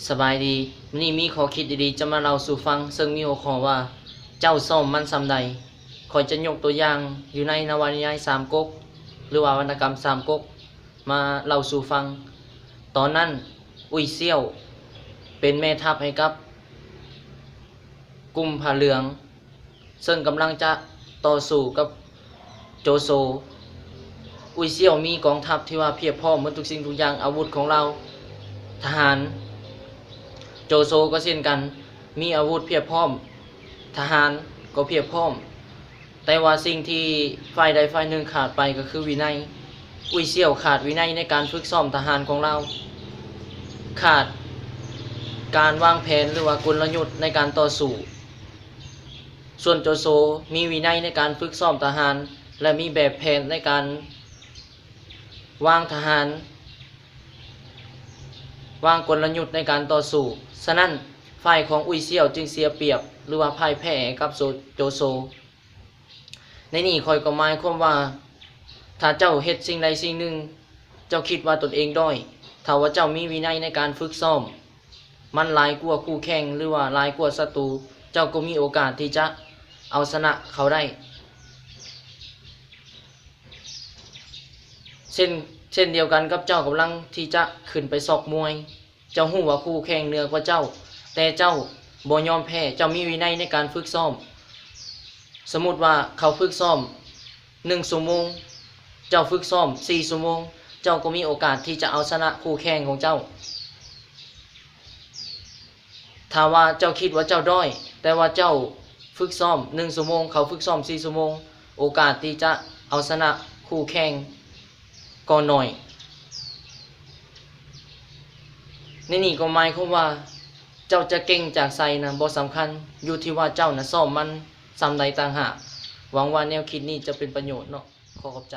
ສະບາຍດີ, ມື້ນີ້ມີຂໍ້ຄິດດີໆຈະມາເລົ່າສູ່ຟັງ, ເຊິ່ງມີຫົວຂໍ້ວ່າ ເຈົ້າຊ້ອມມັນສ່ຳໃດ? ຂ້ອຍຈະຍົກຕົວຢ່າງຢູ່ໃນນະວະນິຍາຍສາມກົກ ຫຼືວ່າວັນນະກຳສາມກົກ ມາເລົ່າສູ່ຟັງ. ຕອນນັ້ນ ອຸ້ຍຊຽວ ເປັນແມ່ທັບໃຫ້ກັບກຸ່ມຜ້າເຫຼືອງ ເຊິ່ງກຳລັງຈະຕໍ່ສູ້ກັບໂຈໂຊ. ອຸ້ຍຊຽວມີກອງທັບທີ່ວ່າພຽບພ້ອມໝົດທຸກສິ່ງທຸກຢ່າງ, ອາວຸດຂອງລາວ, ທະຫານ. ໂຈໂຊກໍເຊັ່ນກັນ, ມີອາວຸດພຽບພ້ອມ, ທະຫານກໍພຽບພ້ອມ, ແຕ່ວ່າສິ່ງທີ່ຝ່າຍໃດຝ່າຍໜຶ່ງຂາດໄປກໍຄືວິໄນ. ອຸ້ຍຊຽວຂາດວິໄນໃນການຝຶກຊ້ອມທະຫານຂອງລາວ, ຂາດການວາງແຜນ ຫຼືວ່າກົນລະຍຸດໃນການຕໍ່ສູ້. ສ່ວນໂຈໂຊມີວິໄນໃນການຝຶກຊ້ອມທະຫານ ແລະ ມີແບບແຜນໃນການວາງທະຫານ, ວາງກົນລະຍຸດໃນການຕໍ່ສູ້. ສະນັ້ນ, ຝ່າຍຂອງອຸ້ຍຊຽວຈຶ່ງເສຍປຽບ ຫຼືວ່າພ່າຍແພ້ໃຫ້ກັບໂຊ-, ໂຈໂຊ. ໃນນີ້ຂ້ອຍກໍໝາຍຄວາມວ່າ ຖ້າເຈົ້າເຮັດສິ່ງໃດສິ່ງໜຶ່ງ, ເຈົ້າຄິດວ່າຕົນເອງດ້ອຍ, ຖ້າວ່າເຈົ້າມີວິໄນໃນການຝຶກຊ້ອມ ມັນຫຼາຍກວ່າຄູ່ແຂ່ງ ຫຼືວ່າຫຼາຍກວ່າສັດຕູ, ເຈົ້າກໍມີໂອກາດທີ່ຈະເອົາຊະນະເຂົາໄດ້. ເຊັ່ນ, ເຊັ່ນດຽວກັນກັບເຈົ້າກຳລັງທີ່ຈະຂຶ້ນໄປຊອກມວຍ, ເຈົ້າຮູ້ວ່າຄູ່ແຂ່ງເໜືອກວ່າເຈົ້າ, ແຕ່ເຈົ້າບໍ່ຍອມແພ້, ເຈົ້າມີວິໄນໃນການຝຶກຊ້ອມ. ສົມມຸດວ່າເຂົາຝຶກຊ້ອມໜຶ່ງຊົ່ວໂມງ, ເຈົ້າຝຶກຊ້ອມສີ່ຊົ່ວໂມງ, ເຈົ້າກໍມີໂອກາດທີ່ຈະເອົາຊະນະຄູ່ແຂ່ງຂອງເຈົ້າ. ຖ້າວ່າເຈົ້າຄິດວ່າເຈົ້າດ້ອຍ, ແຕ່ວ່າເຈົ້າຝຶກຊ້ອມໜຶ່ງຊົ່ວໂມງ, ເຂົາຝຶກຊ້ອມສີ່ຊົ່ວໂມງ, ໂອກາດທີ່ຈະເອົາຊະນະຄູ່ແຂ່ງກໍໜ້ອຍ. ໃນນີ້ກໍໝາຍຄວາມວ່າ ເຈົ້າຈະເກັ່ງຈາກໃສນະບໍ່ສຳຄັນ, ຢູ່ທີ່ວ່າເຈົ້ານະຊ້ອມມັນສ່ຳໃດຕ່າງຫາກ. ຫວັງວ່າແນວຄິດນີ້ຈະເປັນປະໂຫຍດເນາະ. ຂໍຂອບໃຈ.